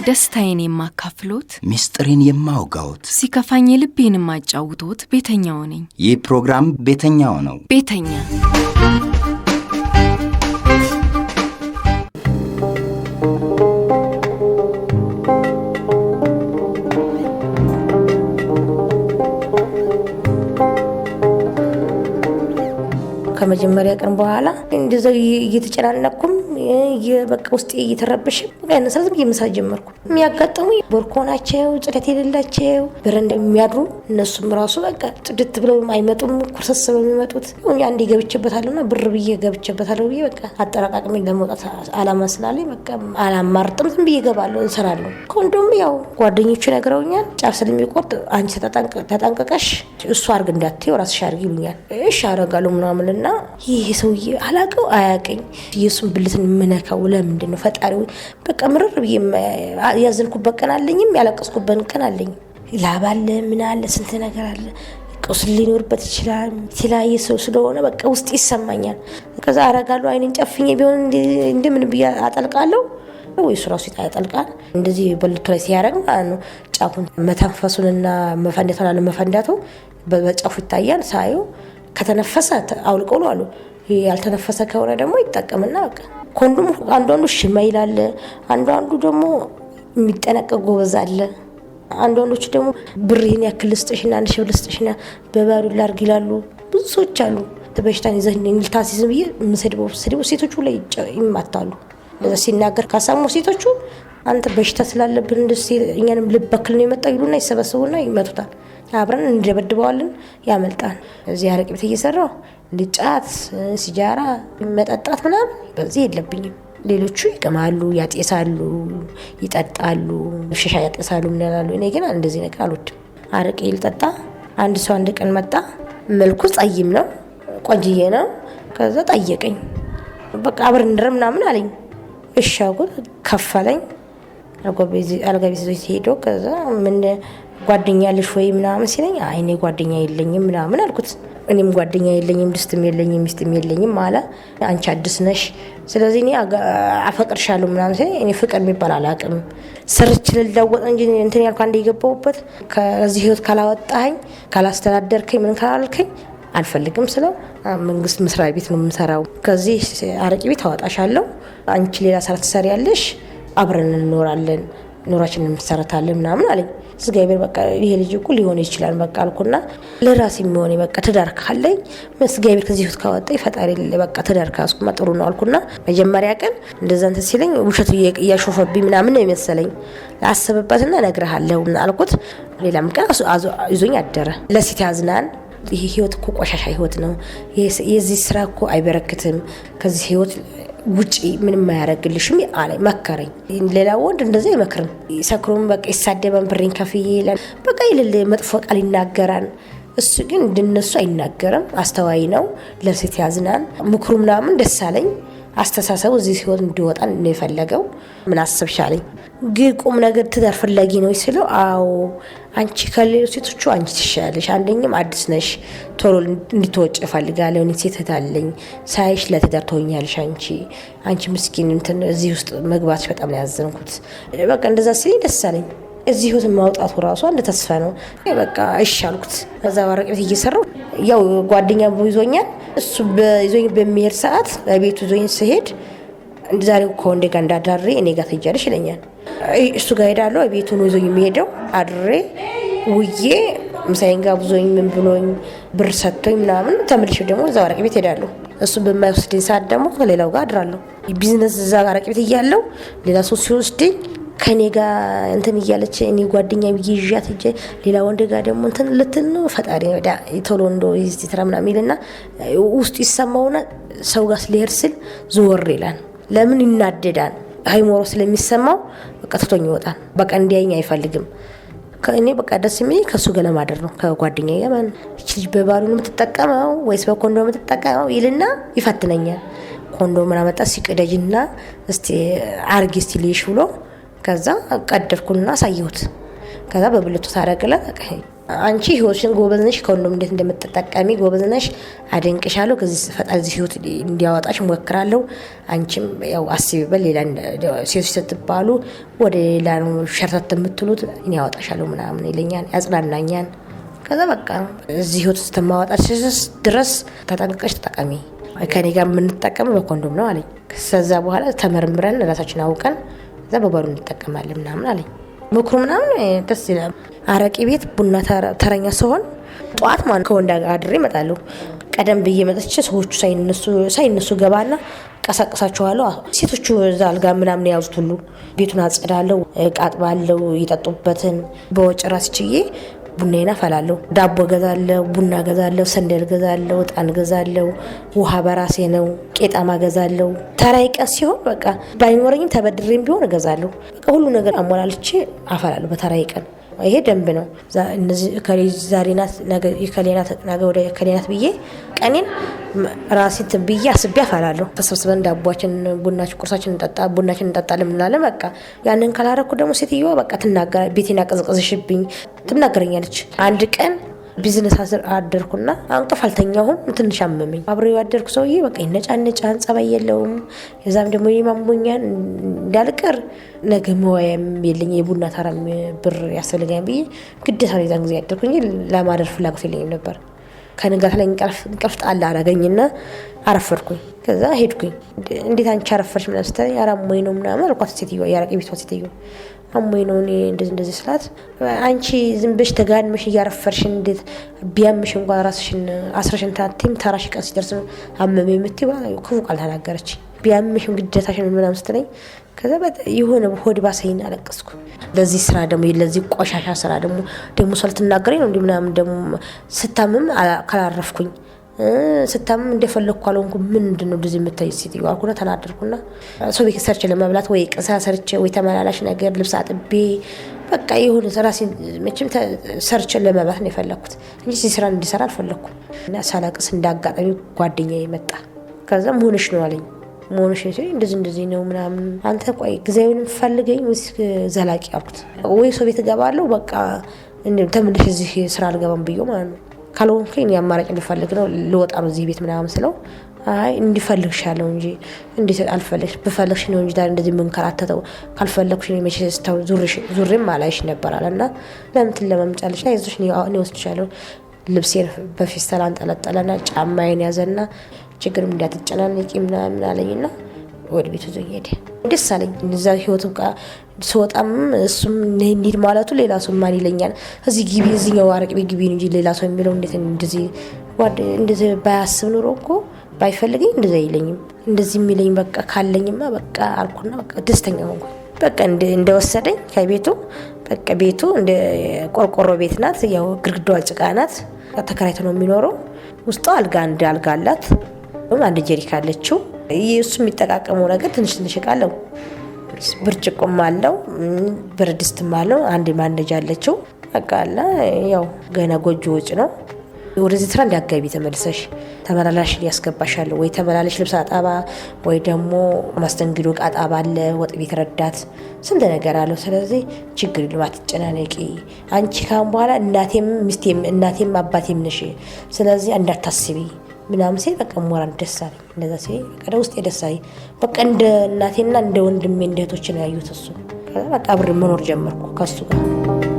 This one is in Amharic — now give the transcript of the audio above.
ደስታዬን የማካፍሎት፣ ምስጢሬን የማውጋዎት፣ ሲከፋኝ ልቤን የማጫውቶት ቤተኛው ነኝ። ይህ ፕሮግራም ቤተኛው ነው። ቤተኛ። ከመጀመሪያ ቀን በኋላ እንደዛ እየተጨናነኩም በቃ ውስጤ እየተረበሸ በቃ ያን ስራ ዝም ብዬ መስራት ጀመርኩ። የሚያጋጥሙ ቦርኮ ናቸው፣ ጽዳት የሌላቸው በረንዳ የሚያድሩ፣ እነሱም ራሱ በቃ ጽድት ብለው አይመጡም፣ ኩርሰስ ብለው የሚመጡት። አንዴ ገብቼበታለሁና ብር ብዬ ገብቼበታለሁ ብዬ በቃ አጠራቃቅሜ ለመውጣት አላማ ስላለኝ በቃ አላማርጥም፣ ዝም ብዬ እገባለሁ፣ እንሰራለሁ። ኮንዶም ያው ጓደኞቹ ነግረውኛል፣ ጫፍ ስለሚቆርጥ አንቺ ተጠንቅቀሽ እሱ አርግ እንዳትዪው ራስሽ አርጊ ይሉኛል። እሺ አረጋለሁ ምናምን እና ይሄ ሰውዬ አላቀው አያቀኝ የእሱን ብልትን የምነካው ለምንድን ነው? ፈጣሪ በቃ ምርር ብዬ ያዘንኩበት ቀን አለኝም ያለቀስኩበት ቀን አለኝ። ላብ አለ፣ ምን አለ፣ ስንት ነገር አለ። ቁስል ሊኖርበት ይችላል። የተለያየ ሰው ስለሆነ በቃ ውስጥ ይሰማኛል። ከዛ አረጋለሁ፣ አይኔን ጨፍኜ ቢሆን እንደምን ብዬ አጠልቃለሁ ወይ እሱ ራሱ ያጠልቃል። እንደዚህ በልቱ ላይ ሲያደርግ ማለት ነው ጫፉን መተንፈሱንና መፈንዳቱን አለመፈንዳቱ በጫፉ ይታያል። ሳየው ከተነፈሰ አውልቀው ነው አሉ። ያልተነፈሰ ከሆነ ደግሞ ይጠቀምና በቃ ኮንዶም አንዱ አንዱ ሽማ ይላል፣ አንዱ አንዱ ደግሞ የሚጠነቀቅ ጎበዝ አለ። አንዱ አንዶቹ ደግሞ ብር ይሄን ያክል ልስጥሽና 1000 ብር ልስጥሽና በባዶ ላድርግ ይላሉ። ብዙ ሰዎች አሉ። በሽታን ይዘህ ልታስይዝ ብዬ የምሰድበው ስድበው ሴቶቹ ላይ ይማታሉ። እንደዛ ሲናገር ካሳሙ ሴቶቹ አንተ በሽታ ስላለብን እንደዚህ እኛንም ልበክል ነው የመጣው ይሉና ይሰበሰቡና ይመቱታል። አብረን እንደበድበዋለን፣ ያመልጣል። እዚህ አረቄ ቤት እየሰራሁ ጫት፣ ሲጃራ መጠጣት ምናምን በዚህ የለብኝም። ሌሎቹ ይቅማሉ፣ ያጤሳሉ፣ ይጠጣሉ፣ ሽሻ ያጤሳሉ፣ ምን ይላሉ። እኔ ግን እንደዚህ ነገር አልወድም። አረቄ ልጠጣ አንድ ሰው አንድ ቀን መጣ። መልኩ ጸይም ነው፣ ቆንጅዬ ነው። ከዛ ጠየቀኝ፣ በቃ አብረን እንደር ምናምን አለኝ። እሺ አልኩት፣ ከፈለኝ። አልጋ ቤት ይዞኝ ሄዶ ከዛ ምን ጓደኛ አለሽ ወይ ምናምን ሲለኝ አይ እኔ ጓደኛ የለኝም ምናምን አልኩት። እኔም ጓደኛ የለኝም፣ ድስትም የለኝም፣ ሚስትም የለኝም አለ። አንቺ አዲስ ነሽ፣ ስለዚህ እኔ አፈቅርሻለሁ ምናምን ሲለኝ እኔ ፍቅር የሚባል አላውቅም፣ ስርች ልለወጥ እንጂ እንትን ያልኩ አንዴ የገባሁበት ከዚህ ህይወት ካላወጣኸኝ፣ ካላስተዳደርከኝ፣ ምን ካላልከኝ አልፈልግም ስለው መንግስት መስሪያ ቤት ነው የምሰራው፣ ከዚህ አረቂ ቤት አወጣሻለሁ፣ አንቺ ሌላ ስራ ትሰሪያለሽ፣ አብረን እንኖራለን፣ ኑሯችንን እንመሰረታለን ምናምን አለኝ። እግዚአብሔር በቃ ይሄ ልጅ እኮ ሊሆን ይችላል በቃ አልኩና ለራሴ የሚሆን በቃ ትዳር ካለኝ እግዚአብሔር ከዚህ ህይወት ካወጣኝ ፈጣሪ በቃ ትዳር ካስኩማ ጥሩ ነው አልኩና መጀመሪያ ቀን እንደዛ እንትን ሲለኝ ውሸቱ እያሾፈብኝ ምናምን ነው የመሰለኝ። አስብበትና እነግርሃለሁ አልኩት። ሌላም ቀን ይዞኝ አደረ። ለሴት ያዝናል። ይሄ ህይወት እኮ ቆሻሻ ህይወት ነው። የዚህ ስራ እኮ አይበረክትም። ከዚህ ህይወት ውጪ ምንም አያደርግልሽም አለኝ፣ መከረኝ። ሌላ ወንድ እንደዛ አይመክርም። ሰክሮም በቃ ይሳደባን፣ ብሬን ከፍዬ ይላል። በቃ ይልል መጥፎ ቃል ይናገራል። እሱ ግን እንደነሱ አይናገርም። አስተዋይ ነው። ለሴት ያዝናል። ምክሩ ምናምን ደስ አለኝ። አስተሳሰቡ እዚህ ህይወት እንዲወጣ ነው የፈለገው። ምን አሰብሽ አለኝ። ግን ቁም ነገር ትዳር ፈላጊ ነው ስለው አዎ አንቺ ከሌሎች ሴቶቹ አንቺ ትሻያለሽ፣ አንደኛም አዲስ ነሽ፣ ቶሎ እንድትወጪ እፈልጋለሁ። እኔ ሴት እህት አለኝ፣ ሳይሽ ለትዳር ትሆኛለሽ። አንቺ ምስኪን እንትን እዚህ ውስጥ መግባትሽ በጣም ነው ያዘንኩት። በቃ እንደዛ ሲለኝ ደስ አለኝ። እዚህ ህይወት ማውጣቱ ራሱ አንድ ተስፋ ነው። በቃ እሺ አልኩት። ከዛ አረቄ ቤት እየሰራሁ ያው ጓደኛ ይዞኛል። እሱ ይዞኝ በሚሄድ ሰዓት ቤቱ ይዞኝ ስሄድ ዛሬ ከወንዴ ጋር እንዳዳሬ እኔ ጋር ትሄጃለሽ ይለኛል። እሱ ጋር ሄዳለሁ። ቤቱ ነው ይዞኝ የሚሄደው። አድሬ ውዬ ምሳዬን ጋብዞኝ ምን ብሎኝ ብር ሰጥቶኝ ምናምን ተመልሼ ደግሞ እዛው አረቄ ቤት ሄዳለሁ። እሱ በማይወስደኝ ሰዓት ደግሞ ከሌላው ጋር አድራለሁ። ቢዝነስ እዛ አረቄ ቤት እያለሁ ሌላ ሰው ሲወስደኝ ከኔ ጋር እንትን እያለች እኔ ጓደኛ ብዬ ይዣት ሂጄ ሌላ ወንድ ጋር ደግሞ እንትን ልትል ነው። ፈጣሪ ወዳ ቶሎ እንደው ይዝ ትራ ምናምን ይልና ውስጡ ይሰማውና ሰው ጋር ስሊሄድ ስል ዞር ይላል። ለምን ይናደዳል? አይሞሮ ስለሚሰማው በቃ ትቶኝ ይወጣል። በቃ እንዲያየኝ አይፈልግም። ከእኔ በቃ ደስ የሚለኝ ከሱ ጋር ለማደር ነው፣ ከጓደኛዬ ጋር ማለት ነው። እቺ ልጅ በባሉ ነው የምትጠቀመው ወይስ በኮንዶም የምትጠቀመው ይልና ይፈትነኛል። ኮንዶም ምናምን አመጣ ሲቀደጅና እስቲ አርጊ እስቲ ልይሽ ብሎ ከዛ ቀደድኩና አሳየሁት። ከዛ በብልቱ ታረግለ አንቺ ህይወትሽን ጎበዝ ነሽ፣ ከወንዶም እንዴት እንደምትጠቀሚ ጎበዝ ነሽ፣ አደንቅሻለሁ። ከዚህ ፈጣሪ እዚህ ህይወት እንዲያወጣሽ እሞክራለሁ። አንቺም ያው አስቢበት፣ ሌላ ሴቶች ስትባሉ ወደ ሌላ ነው ሸርተት የምትሉት፣ እኔ ያወጣሻለሁ ምናምን ይለኛል፣ ያጽናናኛል። ከዛ በቃ እዚህ ህይወት ስትማወጣሽ ድረስ ተጠንቅቀሽ ተጠቀሚ፣ ከኔ ጋር የምንጠቀመው በኮንዶም ነው አለኝ። ከዛ በኋላ ተመርምረን ራሳችን አውቀን እዛ በባሉ እንጠቀማለን ምናምን አለኝ። ምክሩ ምናምን ደስ ይላል። አረቂ ቤት ቡና ተረኛ ስሆን ጠዋት ማለት ከወንድ አድሬ እመጣለሁ። ቀደም ብዬ መጥቼ ሰዎቹ ሳይነሱ ገባና ቀሳቅሳቸዋለሁ። ሴቶቹ እዛ አልጋ ምናምን የያዙት ሁሉ ቤቱን አጸዳለሁ፣ እቃ አጥባለሁ፣ የጠጡበትን በወጭ ራስ ችዬ ቡናዬን አፈላለሁ። ዳቦ ገዛለሁ፣ ቡና ገዛለሁ፣ ሰንደል ገዛለሁ፣ እጣን ገዛለሁ፣ ውሃ በራሴ ነው፣ ቄጣማ ገዛለሁ። ተራይ ቀን ሲሆን በቃ ባይኖረኝም ተበድሬም ቢሆን እገዛለሁ። በቃ ሁሉ ነገር አሟላልቼ አፈላለሁ በተራይ ቀን። ይሄ ደንብ ነው። እነዚህ እከሌ ዛሬ ናት፣ ነገ እከሌ ናት፣ ነገ ወደ እከሌ ናት ብዬ ቀኔን ራሴ እንትን ብዬ አስቤ አፈላለሁ። ተሰብስበን ዳቧችን፣ ቡናችን፣ ቁርሳችን እንጠጣ ቡናችን እንጠጣለን እንላለን። በቃ ያንን ካላረኩ ደግሞ ሴትዮዋ በቃ ትናገራ፣ ቤቴን አቀዝቅዝሽብኝ ትናገረኛለች። አንድ ቀን ቢዝነስ አደርኩና እንቅልፍ አልተኛሁም። ትንሽ አመመኝ። አብሬው ያደርኩ ሰውዬ በቃ ይነጫነጫን፣ ጸባይ የለውም። የዛም ደግሞ ማሞኛን እንዳልቀር ነገ መዋያም የለኝ የቡና ተራም ብር ያስፈልጋኝ ብዬ ግዴታ ነው የዛን ጊዜ ያደርኩ እንጂ ለማደር ፍላጎት የለኝም ነበር። ከንጋት ላይ እንቅልፍ ጣል አደረገኝና አረፈድኩኝ። ከዛ ሄድኩኝ። እንዴት አንቺ አረፈድሽ ምናምን ስትለኝ ኧረ አሞኝ ነው ምናምን አልኳት። ሴትዮዋ የአረቄ ቤቷ ሴትዮ አሞኝ ነው እኔ እንደዚህ እንደዚህ ስላት፣ አንቺ ዝም ብለሽ ተጋድመሽ እያረፈድሽ እንዴት ቢያምሽ እንኳን ራስሽን አስረሽን ታቲም ተራሽ ቀን ሲደርስ ነው አመመኝ የምትይው ክፉ ቃል ተናገረች። ቢያምሽም ግዴታሽን ምናምን ስትለኝ ከዛ የሆነ ሆድ ባሰኝና አለቀስኩ። ለዚህ ስራ ደግሞ ለዚህ ቆሻሻ ስራ ደግሞ ደግሞ ሰው ልትናገረኝ ነው እንዲህ ምናምን ደግሞ ስታምም ካላረፍኩኝ ስታምም እንደፈለግኩ አልሆንኩም። ምንድን ነው እንደዚህ የምታይ ሴትዮ አልኩና ተናደድኩና ሰው ቤት ሰርቼ ለመብላት ወይ ቅሳ ሰርቼ ወይ ተመላላሽ ነገር ልብስ አጥቤ በቃ የሆነ ራሴን መቼም ሰርቼ ለመብላት ነው የፈለግኩት እንጂ እዚህ ስራ እንዲሰራ አልፈለግኩም። እና ሳለቅስ እንዳጋጣሚ ጓደኛዬ መጣ። ከዛ መሆንሽ ነው አለኝ። መሆንሽ ነው ሲለኝ እንደዚህ እንደዚህ ነው ምናምን፣ አንተ ቆይ ጊዜያዊን ፈልገኝ ወይስ ዘላቂ አልኩት። ወይ ሰው ቤት እገባለሁ በቃ ተመልሼ እዚህ ስራ አልገባም ብዬው ማለት ነው። ካልሆንኩኝ እኔ አማራጭ ልፈልግ ነው ልወጣ ነው እዚህ ቤት ምናምን ስለው፣ አይ እንዲፈልግሻለሁ እንጂ እንዴት አልፈልግሽ፣ ብፈልግሽ ነው እንጂ ዛሬ እንደዚህ የምንከራተተው፣ ካልፈለግሽ እኔ መቼ ስተው ዙሬም አላይሽ ነበር አለና ለምን ትለማምጫለሽ? አይዞሽ እኔ እወስድሻለሁ። ልብሴን በፌስታል አንጠለጠለና ጫማዬን ያዘና ችግርም እንዳትጨናነቂ ምናምን አለኝና ወደ ቤቱ ይዞኝ ሄደ። ደስ አለኝ። እዛ ህይወት ስወጣም እሱም እንሂድ ማለቱ ሌላ ሰው ማን ይለኛል? እዚህ ግቢ እዚህኛው አረቂ ቤት ግቢ እንጂ ሌላ ሰው የሚለው እንዴት እንደዚህ እንደዚህ ባያስብ ኑሮ እኮ ባይፈልገኝ እንደዚህ አይለኝም። እንደዚህ የሚለኝ በቃ ካለኝማ በቃ አልኩና በቃ ደስተኛ ሆንኩኝ። በቃ እንደወሰደኝ ከቤቱ በቃ ቤቱ እንደ ቆርቆሮ ቤት ናት። ያው ግድግዳዋ ጭቃ ናት። ተከራይቶ ነው የሚኖረው። ውስጧ አልጋ አንድ አልጋ አላት። አንድ ጀሪካ አለችው። እሱ የሚጠቃቀመው ነገር ትንሽ ትንሽ እቃ አለው። ብርጭቆም አለው፣ ብረት ድስትም አለው። አንድ ማንደጃ አለችው። በቃ አለ ያው ገና ጎጆ ወጭ ነው። ወደዚህ ስራ እንዳትገቢ ተመልሰሽ ተመላላሽ ሊያስገባሻለሁ ወይ ተመላላሽ ልብስ አጣባ ወይ ደግሞ ማስተንግዶ እቃ አጣባ አለ፣ ወጥ ቤት ረዳት፣ ስንት ነገር አለው። ስለዚህ ችግር የለውም አትጨናነቂ። አንቺ ካሁን በኋላ እናቴም ሚስቴም እናቴም አባቴም ነሽ። ስለዚህ እንዳታስቢ ምናምን ሲል በቃ ሞራል ደስ አለኝ። እንደዛ ሲል በቃ ውስጤ ደስ አለኝ። በቃ እንደ እናቴና እንደ ወንድሜ እንደ እህቶቼ ነው ያዩት እሱ። ከዛ በቃ አብሬ መኖር ጀመርኩ ከሱ ጋር።